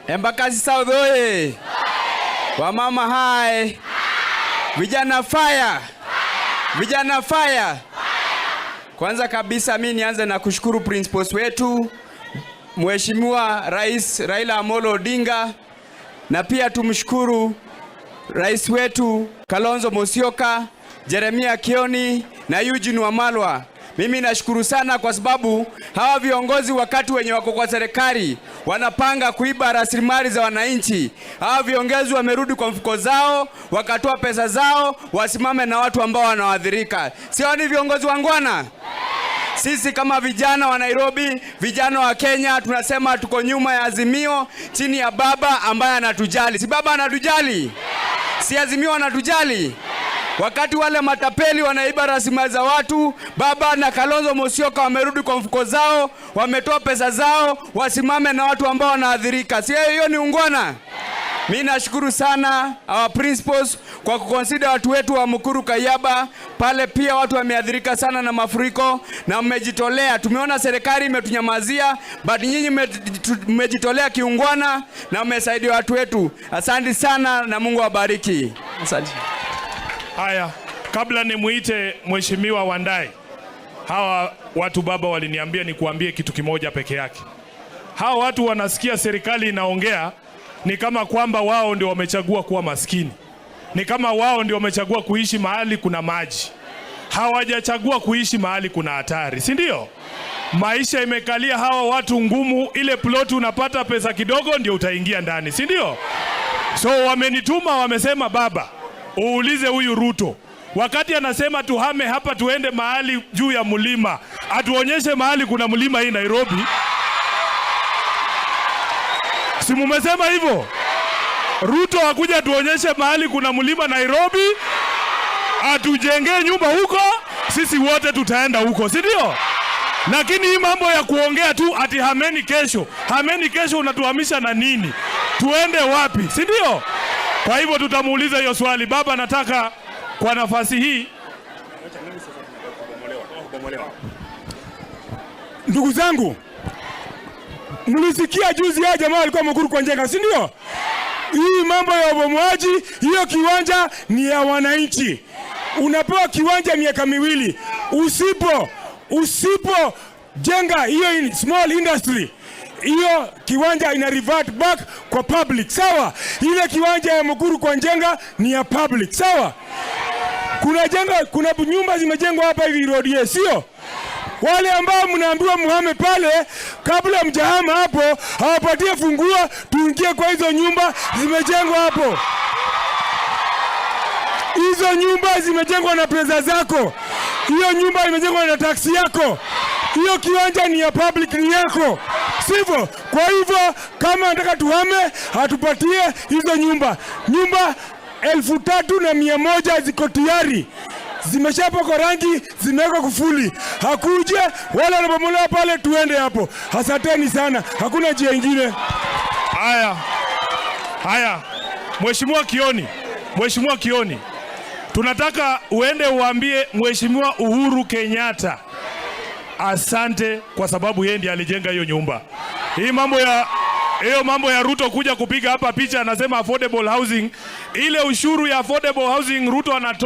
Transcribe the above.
Embakasi South oye! Wamama hai! Vijana fire! Vijana fire! Kwanza kabisa mi nianze na kushukuru principals wetu, Mheshimiwa Rais Raila Amolo Odinga, na pia tumshukuru rais wetu Kalonzo Musyoka, Jeremia Kioni na Eugene Wamalwa. Mimi nashukuru sana kwa sababu hawa viongozi, wakati wenye wako kwa serikali wanapanga kuiba rasilimali za wananchi, hawa viongozi wamerudi kwa mfuko zao, wakatoa pesa zao, wasimame na watu ambao wanaoathirika. Sio ni viongozi waungwana? Sisi kama vijana wa Nairobi, vijana wa Kenya, tunasema tuko nyuma ya Azimio chini ya baba ambaye anatujali. Si baba anatujali? Si Azimio anatujali? Wakati wale matapeli wanaiba rasilimali za watu, baba na Kalonzo Musyoka wamerudi kwa mfuko zao, wametoa pesa zao, wasimame na watu ambao wanaathirika. Si hiyo ni ungwana? Mi nashukuru sana our principals kwa kuconsider watu wetu wa Mukuru Kayaba pale, pia watu wameathirika sana na mafuriko na mmejitolea. Tumeona serikali imetunyamazia, but nyinyi mmejitolea kiungwana na mmesaidia watu wetu. Asante sana na Mungu awabariki. Asante. Haya, kabla nimuite Mheshimiwa Wandayi, hawa watu, baba, waliniambia nikuambie kitu kimoja peke yake. Hawa watu wanasikia serikali inaongea ni kama kwamba wao ndio wamechagua kuwa maskini, ni kama wao ndio wamechagua kuishi mahali kuna maji. Hawajachagua kuishi mahali kuna hatari, si ndio? Maisha imekalia hawa watu ngumu. Ile plot unapata pesa kidogo ndio utaingia ndani, si ndio? So wamenituma, wamesema, "Baba, uulize huyu Ruto wakati anasema tuhame hapa tuende mahali juu ya mlima, atuonyeshe mahali kuna mlima hii Nairobi." Si mumesema hivyo? Ruto akuja tuonyeshe mahali kuna mlima Nairobi, atujengee nyumba huko, sisi wote tutaenda huko, si ndio? Lakini hii mambo ya kuongea tu ati hameni kesho, hameni kesho, unatuhamisha na nini? Tuende wapi, si ndio? Kwa hivyo tutamuuliza hiyo swali. Baba, nataka kwa nafasi hii. Ndugu zangu, mlisikia juzi haya jamaa walikuwa Mukuru kwa Njenga, si ndio? Hii mambo ya ubomoaji, hiyo kiwanja ni ya wananchi. Unapewa kiwanja miaka 2, usipo jenga hiyo small industry, hiyo kiwanja ina revert back kwa public, sawa? Ile kiwanja ya Mukuru kwa Njenga ni ya public, sawa? Kuna nyumba zimejengwa hapa hivi road, sio? Wale ambao mnaambiwa muhame pale, kabla mjahama hapo, hawapatie funguo, tuingie kwa hizo nyumba zimejengwa hapo. Hizo nyumba zimejengwa na pesa zako, hiyo nyumba imejengwa na tax yako, hiyo kiwanja ni ya public, ni yako, sivyo? Kwa hivyo kama nataka tuhame, hatupatie hizo nyumba. Nyumba 3,100 ziko tayari, zimeshapakwa rangi, zimewekwa kufuli. Hakuje wala wanabomolewa pale, tuende hapo. Asanteni sana, hakuna njia ingine. Haya, haya, Mheshimiwa Kioni, Mheshimiwa Kioni, tunataka uende uambie Mheshimiwa Uhuru Kenyatta asante, kwa sababu yeye ndiye alijenga hiyo nyumba. Hii mambo ya hiyo mambo ya Ruto kuja kupiga hapa picha anasema affordable housing, ile ushuru ya affordable housing Ruto anatoa.